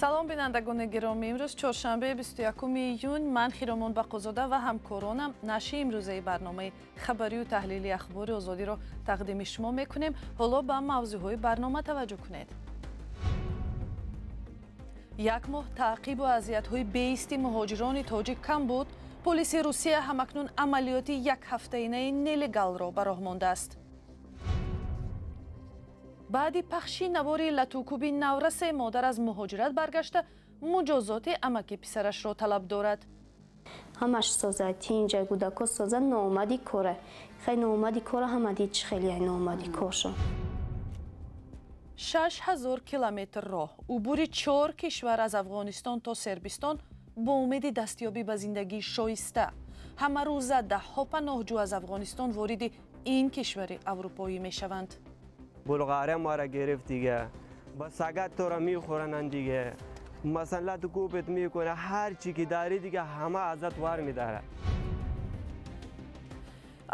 Салом, бинандагони гиромӣ. Имрӯз чоршанбе, 21 июн. Ман Хиромон Бақозода ва ҳамкоронам нашри имрӯзаи барномаи хабарию таҳлили Ахбори Озодиро тақдими шумо мекунем. Ҳоло ба мавзӯъҳои барнома таваҷҷӯҳ кунед. Як моҳ таъқибу азиятҳои беисти муҳоҷирони тоҷик кам буд. Полиси Русия ҳамакнун амалиёти якҳафтаинаи нелегалро ба роҳ мондааст. Баъди пахши навори латукӯби наврасе, модар аз муҳоҷират баргашта муҷозоти амаки писарашро талаб дорад. Ҳамаш соза, тинҷа, гудако соза, ноомади кора. Хай, ноомади кора ҳама дид, чӣ хеле ноомади коршон. 6000 километр роҳ, убури чор кишвар аз Афғонистон то Сербистон бо умеди дастёбӣ ба зиндагии шоиста. Ҳамарӯза даҳҳо паноҳҷӯ аз Афғонистон вориди ин кишвари аврупоӣ мешаванд. Булғария мара гирифт дига, ба сагат тора мехӯрананд дига, масалан, лату кӯбет мекунад, ҳар чӣ ки дарӣ дига, ҳама азат вар медарад.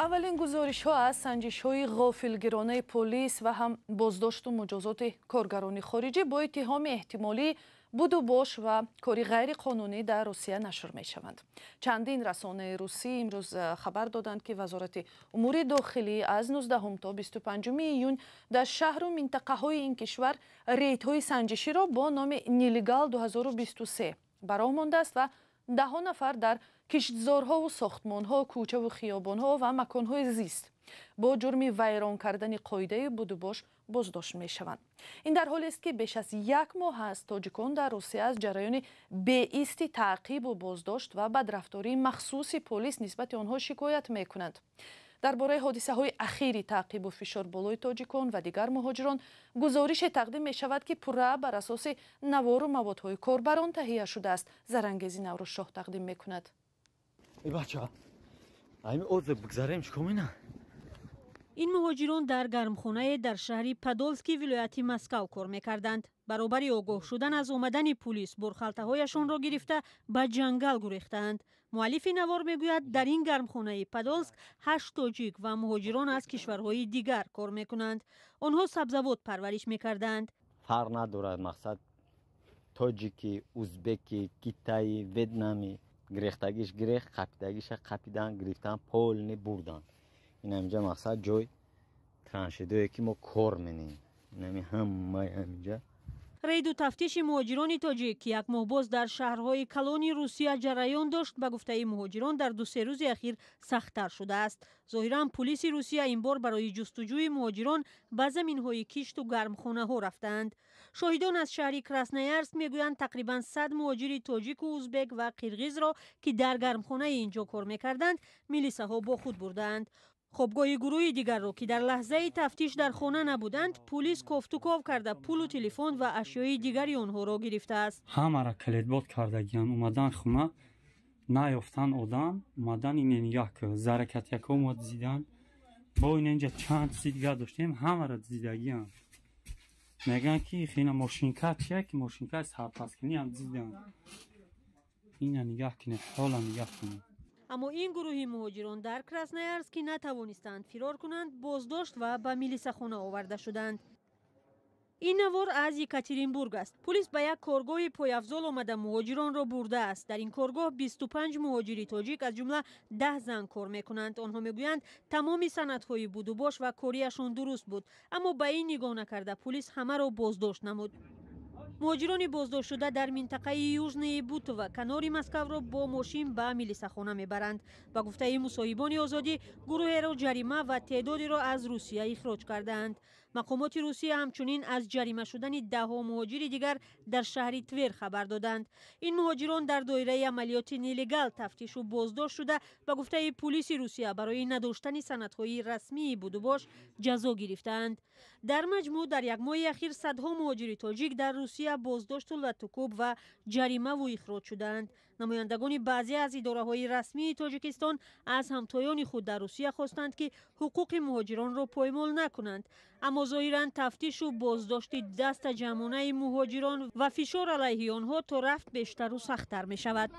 Аввалин гузоришҳо аз санҷишҳои ғофилгиронаи полис ва ҳам боздошту муҷозоти коргарони хориҷӣ бо иттиҳоми эҳтимолии будубош ва кори ғайриқонунӣ дар Русия нашр мешаванд. Чандин расонаи русӣ имрӯз хабар доданд, ки Вазорати умури дохилӣ аз 19 то 25 июн дар шаҳру минтақаҳои ин кишвар рейдҳои санҷиширо бо номи «Нелегал 2023» ба роҳ мондааст ва даҳҳо нафар дар киштзорҳову сохтмонҳо, кӯчаву хиёбонҳо ва маконҳои зист бо ҷурми вайрон кардани қоидаи будубош боздошт мешаванд. Ин дар ҳолест, ки беш аз як моҳ аст тоҷикон дар Русия аз ҷараёни беисти таъқибу боздошт ва бадрафтории махсуси полис нисбати онҳо шикоят мекунанд. Дар бораи ҳодисаҳои ахири таъқибу фишор болои тоҷикон ва дигар муҳоҷирон гузорише тақдим мешавад, ки пурра бар асоси навору маводҳои корбарон таҳия шудааст. Зарангези Наврӯзшоҳ тақдим мекунад. Бача, ами оза бигзарем, чӣ комина? Ин муҳоҷирон дар гармхонае дар шаҳри Подолски вилояти Москав кор мекарданд. Баробари огоҳ шудан аз омадани пулис, борхалтаҳояшонро гирифта, ба ҷангал гурехтаанд. Муаллифи навор мегӯяд, дар ин гармхонаи Подолск ҳашт тоҷик ва муҳоҷирон аз кишварҳои дигар кор мекунанд. Онҳо сабзавот парвариш мекарданд. Фарқ надорад, мақсад, тоҷики, узбеки, китаи, ветнами, гирехтагиш гирех, қапидагиша қапидан, гирифтан, полный бурдан. Инаминҷа, мақсад, ҷой траншедое, ки мо кор менем, инами ҳамаи ҳаминҷа. Рейду тафтиши муҳоҷирони тоҷик, ки як моҳ боз дар шаҳрҳои калони Русия ҷараён дошт, ба гуфтаи муҳоҷирон, дар 2-се рӯзи ахир сахттар шудааст. Зоҳиран, пулиси Русия ин бор барои ҷустуҷӯи муҳоҷирон ба заминҳои кишту гармхонаҳо рафтаанд. Шоҳидон аз шаҳри Красноярск мегӯянд, тақрибан 100 муҳоҷири тоҷику узбек ва қирғизро, ки дар гармхонаи ин ҷо кор мекарданд, милисаҳо бо худ бурдаанд. Хобгоҳи гурӯҳи дигарро, ки дар лаҳзаи тафтиш дар хона набуданд, пулис кофтуков карда, пулу телефон ва ашёи дигари онҳоро гирифтааст. Ҳамара калидбод кардагиян. Омадан хона, наёфтан одам, омадан, ине нигаҳ ки заракатяко мо дизидан. Бо ин инҷа чанд чизи дигар доштем, ҳамара дизидагиян. Мегӯянд, ки хина мошинка чия, ки мошинкаи сарпаскунӣ ҳам дизидан. Ина нигаҳ кунед, ҳола нигаҳ кунед. Аммо ин гурӯҳи муҳоҷирон дар Красноярск, ки натавонистанд фирор кунанд, боздошт ва ба милисахона оварда шуданд. Ин навор аз Екатеринбург аст. Пулис ба як коргоҳи пойафзол омада, муҳоҷиронро бурдааст. Дар ин коргоҳ 25 муҳоҷири тоҷик, аз ҷумла 10 зан, кор мекунанд. Онҳо мегӯянд, тамоми санадҳои будубош ва кориашон дуруст буд, аммо ба ин нигоҳ накарда, пулис ҳамаро боздошт намуд. Муҳоҷирони боздоштшуда дар минтақаи Южное Бутово канори Москавро бо мошин ба милисахона мебаранд. Ба гуфтаи мусоҳибони Озодӣ, гурӯҳеро ҷарима ва теъдодеро аз Русия ихроҷ кардаанд. Мақомоти Русия ҳамчунин аз ҷарима шудани даҳҳо муҳоҷири дигар дар шаҳри Твер хабар доданд. Ин муҳоҷирон дар доираи амалиёти нелегал тафтишу боздошт шуда, ба гуфтаи пулиси Русия, барои надоштани санадҳои расмии будубош ҷазо гирифтаанд. Дар маҷмӯъ, дар як моҳи ахир садҳо муҳоҷири тоҷик дар Русия боздошту латукӯб ва ҷаримаву ихроҷ шудаанд. Намояндагони баъзе аз идораҳои расмии Тоҷикистон аз ҳамтоёни худ дар Русия хостанд, ки ҳуқуқи муҳоҷиронро поймол накунанд, аммо зоҳиран тафтишу боздошти дастаҷамъонаи муҳоҷирон ва фишор алайҳи онҳо то рафт бештару сахттар мешавад.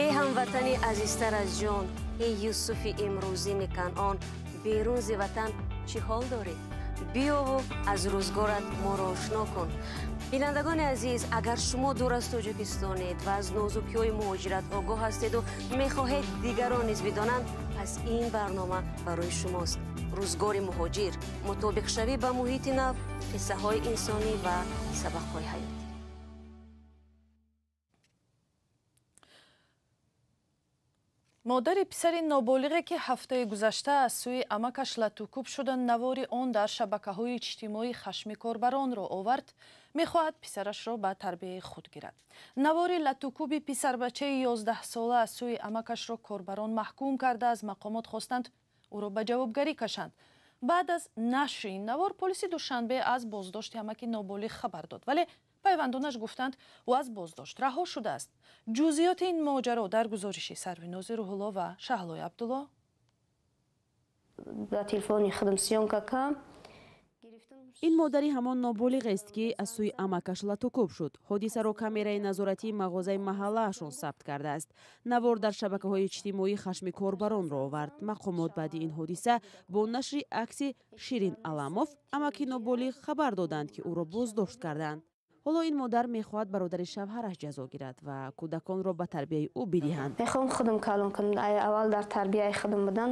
Эй ҳамватани азизтар аз ҷон, эй Юсуфи имрӯзини Канъон, берун зи ватан чӣ ҳол дорӣ? Биёву аз рӯзгорат моро ошно кун. Бинандагони азиз, агар шумо дур аз Тоҷикистонед ва аз нозукиҳои муҳоҷират огоҳ ҳастеду мехоҳед дигарон низ бидонанд, пас ин барнома барои шумост. Рӯзгори муҳоҷир, мутобиқшавӣ ба муҳити нав, қиссаҳои инсонӣ ва сабақҳои ҳаёт. Модари писари ноболиғе, ки ҳафтаи гузашта аз сӯи амакаш латукӯб шуда, навори он дар шабакаҳои иҷтимоӣ хашми корбаронро овард, мехоҳад писарашро ба тарбияи худ гирад. Навори латукӯби писарбачаи 11сола аз сӯи амакашро корбарон маҳкум карда, аз мақомот хостанд ӯро ба ҷавобгарӣ кашанд. Баъд аз нашри ин навор полиси Душанбе аз боздошти амаки ноболиғ хабар дод, вале пайвандонаш гуфтанд, ӯ аз боздошт раҳо шудааст. Ҷузъиёти ин моҷаро дар гузориши Сарвинози Рӯҳулло ва Шаҳлои Абдулло. Ба телефони худам съёмка кам. Ин модари ҳамон ноболиғест, ки аз сӯи амакаш латукӯб шуд. Ҳодисаро камераи назоратии мағозаи маҳаллаашон сабт кардааст. Навор дар шабакаҳои иҷтимоӣ хашми корбаронро овард. Мақомот баъди ин ҳодиса бо нашри акси Ширин Аламов, амаки ноболиғ, хабар доданд, ки ӯро боздошт карданд. Ҳоло ин модар мехоҳад бародари шавҳараш ҷазо гирад ва кӯдаконро ба тарбияи ӯ бидиҳанд. Мехоҳам худам калон кунам. Аввал дар тарбияи худам будан.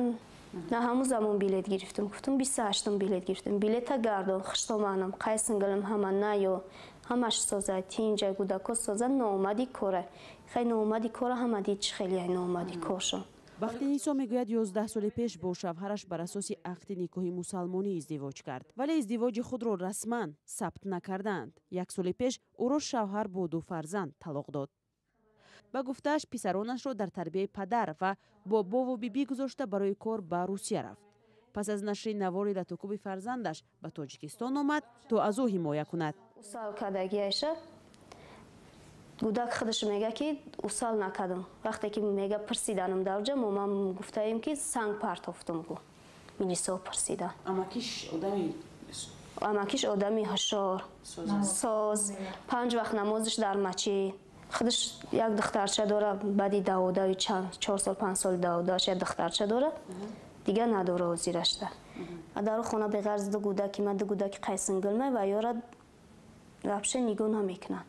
На ҳамун замон билет гирифтам. Гуфтам, 28-м билет гирифтам. Билета гардон, хуштоманам, қайсингалам ҳама наё, ҳамаш соза, тинҷа, кӯдако соза, ноомади кора. Хай ноомади кора ҳама дид, чӣ хеле ноомади коршон. Вақти Нисо мегӯяд, 11 соли пеш бо шавҳараш бар асоси ақди никоҳи мусалмонӣ издивоҷ кард, вале издивоҷи худро расман сабт накардаанд. Як соли пеш ӯро шавҳар бо ду фарзанд талоқ дод. Ба гуфтааш, писаронашро дар тарбияи падар ва бобову бибӣ гузошта, барои кор ба Русия рафт. Пас аз нашри навори латукӯби фарзандаш ба Тоҷикистон омад, то аз ӯ ҳимоя кунад. Усал кардагиаша гудак худаш мега, ки усал накардам. Вақте ки мега пурсиданам дарҷа, мо ман гуфтаем, ки санг партофтам, гу милисо пурсида. Амакиш одами ҳушёр, соз, панҷ вақт намозиш дар мачид. Худаш як духтарча дора, баъди даводави чанд 4 сол, 5 соли даводааш як духтарча дора, дига надора ҳозирашта. Дар хона беғарз ду гудаки ма, ду гудаки қайсингилмай ва ёра вообще нигоҳ намекунанд,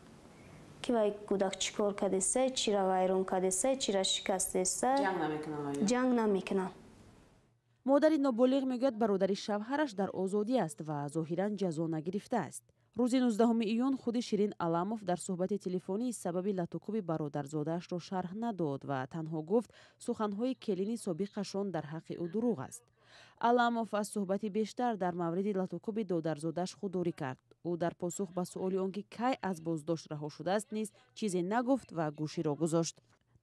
ки вай кӯдак чӣ кор кардеса, чира вайрон кардеса, чира шикастеса. Ҷанг намекунанд. Модари ноболиғ мегӯяд, бародари шавҳараш дар озодӣ аст ва зоҳиран ҷазо нагирифтааст. Рӯзи 19 июн худи Ширин Аламов дар суҳбати телефонӣ сабаби латукӯби бародарзодаашро шарҳ надод ва танҳо гуфт, суханҳои келини собиқашон дар ҳаққи ӯ дурӯғ аст. Аламов аз суҳбати бештар дар мавриди латукӯби додарзодааш худдорӣ кард. Ӯ дар посух ба суоли он ки кай аз боздошт раҳо шудааст, низ чизе нагуфт ва гӯширо гузошт.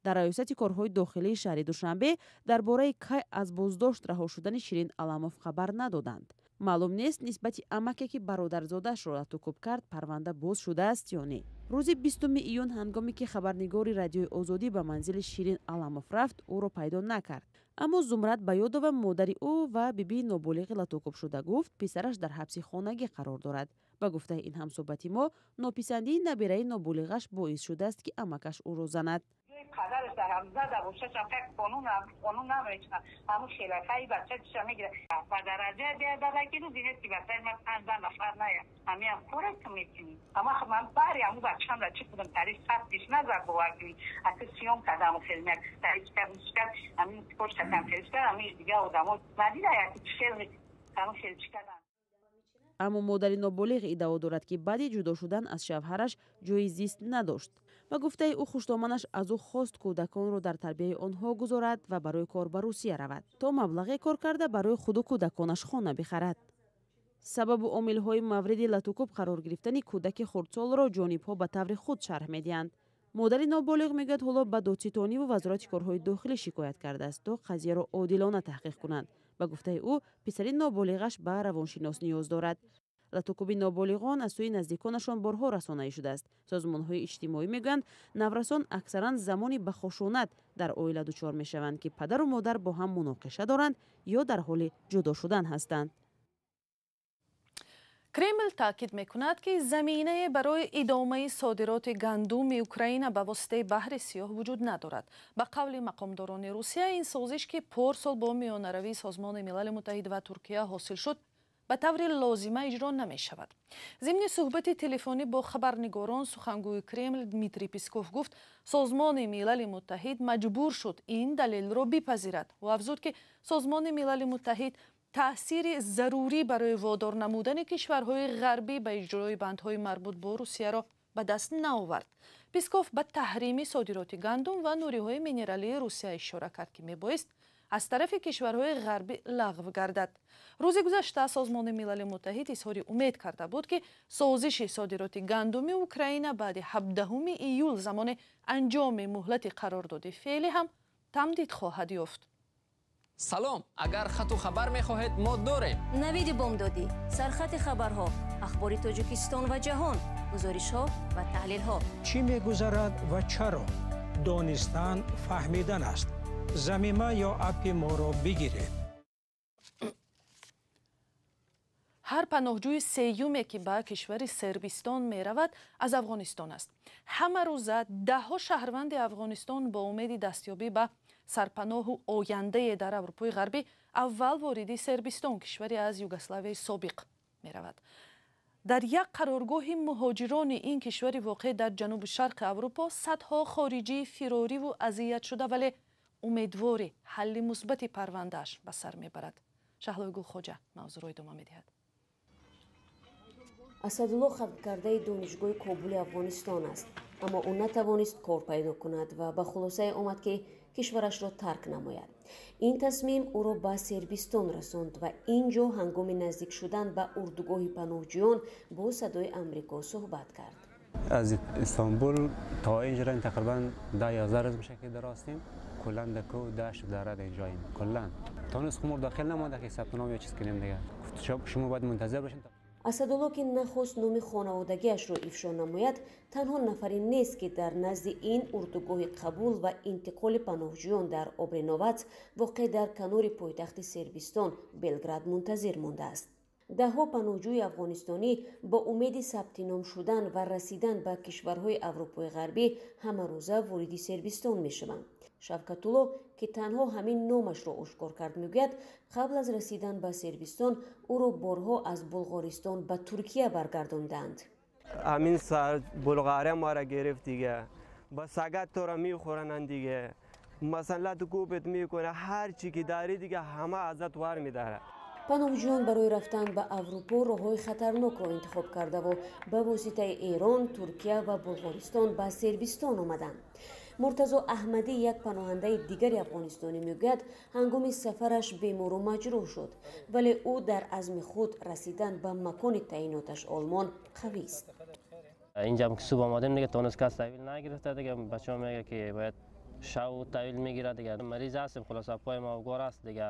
Дар раёсати корҳои дохилии шаҳри Душанбе дар бораи кай аз боздошт раҳо шудани Ширин Аламов хабар надоданд. Маълум нест, нисбати амаке, ки бародарзодаашро латукӯб кард, парванда боз шудааст ё не. Рӯзи 20 июн, ҳангоме ки хабарнигори Радиои Озодӣ ба манзили Ширин Аламов рафт, ӯро пайдо накард. Аммо Зумрад Баёдова, модари ӯ ва бибии ноболиғи латукӯбшуда, гуфт, писараш дар ҳабси хонагӣ қарор дорад. Ба гуфтаи ин ҳамсӯҳбати мо, нописандии набираи ноболиғаш боис шудааст, ки амакаш ӯро занад. Падараш дар ҳам зада бошад, как қонун намечна, ҳамун хелакаи бача чиша мегира, ба дараҷа биадада, ки рӯзи нест, ки бачаи ман панҷ нафар ная, ҳамиам кора ту мекунӣ. Ама ман бари ҳамун бачам ра чӣ кудам, тари сабтиш назар, бовар кунӣ, аки сиём кардам, хелмяк тари чикар чикар, ҳамин почтакам хел чикар, ҳамин дига одамо надида, яки хел ҳамун хел чикардан. Аммо модари ноболиғ иддао дорад, ки баъди ҷудо шудан аз шавҳараш ҷои зист надошт. Ба гуфтаи ӯ, хуштоманаш аз ӯ хост, кӯдаконро дар тарбияи онҳо гузорад ва барои кор ба Русия равад, то маблағе кор карда барои худу кӯдаконаш хона бихарад. Сабабу омилҳои мавриди латукӯб қарор гирифтани кӯдаки хурдсолро ҷонибҳо ба таври худ шарҳ медиҳанд. Модари ноболиғ мегӯяд, ҳоло ба додситониву Вазорати корҳои дохилӣ шикоят кардааст, то қазияро одилона таҳқиқ кунанд. Ба гуфтаи ӯ, писари ноболиғаш ба равоншинос ниёз дорад. Латукӯби ноболиғон аз сӯи наздиконашон борҳо расонаӣ шудааст. Созмонҳои иҷтимоӣ мегӯянд, наврасон аксаран замони ба хушунат дар оила дучор мешаванд, ки падару модар бо ҳам муноқиша доранд ё дар ҳоли ҷудо шудан ҳастанд. Кремл таъкид мекунад, ки заминае барои идомаи содироти гандуми Украина ба воситаи Баҳри Сиёҳ вуҷуд надорад. Ба қавли мақомдорони Русия, ин созиш, ки порсол бо миёнаравии Созмони Милали Муттаҳид ва Туркия ҳосил шуд, ба таври лозима иҷро намешавад. Зимни суҳбати телефонӣ бо хабарнигорон сухангӯи Кремл Дмитрий Песков гуфт, Созмони Милали Муттаҳид маҷбур шуд ин далелро бипазирад. Ӯ афзуд, ки Созмони Милали Муттаҳид таъсири зарурӣ барои водор намудани кишварҳои ғарбӣ ба иҷрои бандҳои марбут бо Русияро ба даст наовард. Песков ба таҳрими содироти гандум ва нуриҳои минералии Русия ишора кард, ки мебоист аз тарафи кишварҳои ғарбӣ лағв гардад. Рӯзи гузашта Созмони Милали Муттаҳид изҳори умед карда буд, ки созиши содироти гандуми Украина баъди 17 июл замони анҷоми муҳлати қарордоди феълӣ ҳам тамдид хоҳад ёфт. Салом, агар хату хабар мехоҳед, мо дорем. Навиди бомдодӣ, сархати хабарҳо, ахбори Тоҷикистон ва ҷаҳон, гузоришҳо ва таҳлилҳо. Чӣ мегузарад ва чаро? Донистан фаҳмидан аст. Замима ё аппи моро бигиред. Ҳар паноҳҷӯи сеюме, ки ба кишвари Сербистон меравад, аз Афғонистон аст. Ҳама рӯза даҳҳо шаҳрванди Афғонистон бо умеди дастёбӣ ба сарпаноҳу ояндае дар Аврупои Ғарбӣ аввал вориди Сербистон, кишваре аз Югославияи собиқ, меравад. Дар як қароргоҳи муҳоҷирони ин кишвари воқеъ дар ҷанубу шарқи Аврупо садҳо хориҷии фирориву азиятшуда, вале умедвори ҳалли мусбати парвандааш ба сар мебарад. Шаҳлои Гулхоҷа мавзӯъро идома медиҳад. Асадулло хатмкардаи донишгоҳи Кобули Афғонистон аст, аммо ӯ натавонист кор пайдо кунад ва ба хулосае омад, ки кишварашро тарк намояд. Ин тасмим ӯро ба Сербистон расонд ва ин ҷо ҳангоми наздик шудан ба урдугоҳи паноҳҷӯён бо Садои Амрико суҳбат кард. Аз Истанбул то инҷа тақрибан 10-11 рӯз мешавад, ки дар ҳастем. Куллан дар кӯҳ, дашт, дара дар инҷоем. Куллан. То ҳанӯз хумор дохил намонда, ки сабт ном ё чиз кунем дигар. Шумо бояд мунтазир бошед. Асадулло, ки нахост номи хонаводагиашро ифшо намояд, танҳо нафаре нест, ки дар назди ин урдугоҳи қабул ва интиқоли паноҳҷӯён дар Обреновац, воқеъ дар канори пойтахти Сербистон Белград, мунтазир мондааст. Даҳҳо паноҳҷӯи афғонистонӣ бо умеди сабти ном шудан ва расидан ба кишварҳои Аврупои Ғарбӣ ҳамарӯза вориди Сербистон мешаванд. Шавкатулло, ки танҳо ҳамин номашро ошкор кард, мегӯяд, қабл аз расидан ба Сербистон ӯро борҳо аз Булғористон ба Туркия баргардонданд. Ҳамин сар Булғария маро гирифт дига. Ба сагат туро мехӯрананд дига. Масалан лату кӯбет мекунад, ҳар чӣ ки дарӣ дига ҳама азат вар медарад. Паноҳҷӯён барои рафтан ба Аврупо роҳҳои хатарнокро интихоб кардаву ба воситаи Эрон, Туркия ва Булғористон ба Сербистон омаданд. Муртазо Аҳмадӣ, як паноҳандаи дигари афғонистонӣ, мегӯяд, ҳангоми сафараш бемору маҷрӯҳ шуд, вале ӯ дар азми худ расидан ба макони таъиноташ Олмон қавист. Инҷам ки субҳ омадем, дига то ҳанӯз кас таҳвил нагирифта, дига бачаҳо мегӯяд, ки бояд шав таҳвил мегирад, дига мариз ҳастем, хулоса пои мо обгор аст дига.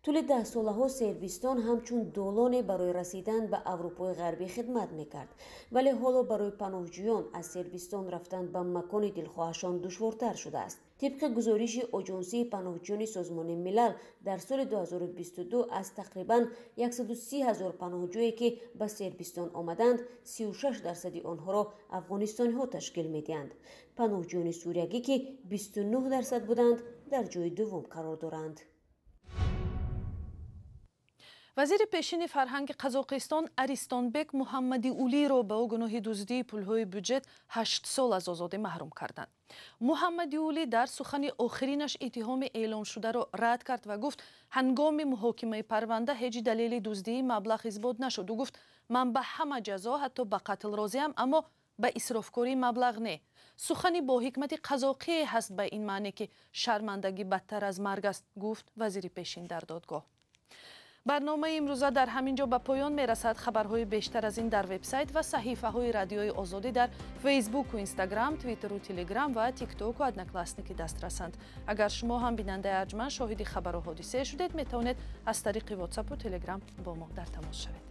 Тӯли даҳсолаҳо Сербистон ҳамчун долоне барои расидан ба Аврупои Ғарбӣ хидмат мекард, вале ҳоло барои паноҳҷӯён аз Сербистон рафтан ба макони дилхоҳашон душвортар шудааст. Тибқи гузориши Оҷонсии паноҳҷӯёни Созмони Милал, дар соли 2022 аз тақрибан 130 ҳазор паноҳҷӯе, ки ба Сербистон омаданд, 36% онҳоро афғонистониҳо ташкил медиҳанд. Паноҳҷӯёни суриягӣ, ки 29% буданд, дар ҷои дуввум қарор доранд. Вазири пешини фарҳанги Қазоқистон Аристонбек Муҳаммадиулиро ба ӯ гуноҳи дуздии пулҳои бюҷет 8 сол аз озодӣ маҳрум карданд. Муҳаммадиулӣ дар сухани охиринаш иттиҳоми эълоншударо рад кард ва гуфт, ҳангоми муҳокимаи парванда ҳеҷ далели дуздии маблағ исбот нашуд. Ӯ гуфт, ман ба ҳама ҷазо, ҳатто ба қатл розиам, аммо ба исрофкории маблағ не. Сухани бо ҳикмати қазоқие ҳаст ба ин маъне, ки шармандагӣ бадтар аз марг аст, гуфт вазири пешин дар додгоҳ. Барномаи имрӯза дар ҳамин ҷо ба поён мерасад. Хабарҳои бештар аз ин дар вебсайт ва саҳифаҳои Радиои Озодӣ дар Фейсбуку, Инстаграм, Твиттеру, Телеграм ва Тиктоку Одноклассники дастрасанд. Агар шумо ҳам бинандаи арҷманд шоҳиди хабару ҳодисае шудед, метавонед аз тариқи Ватсапу Телеграм бо мо дар тамос шавед.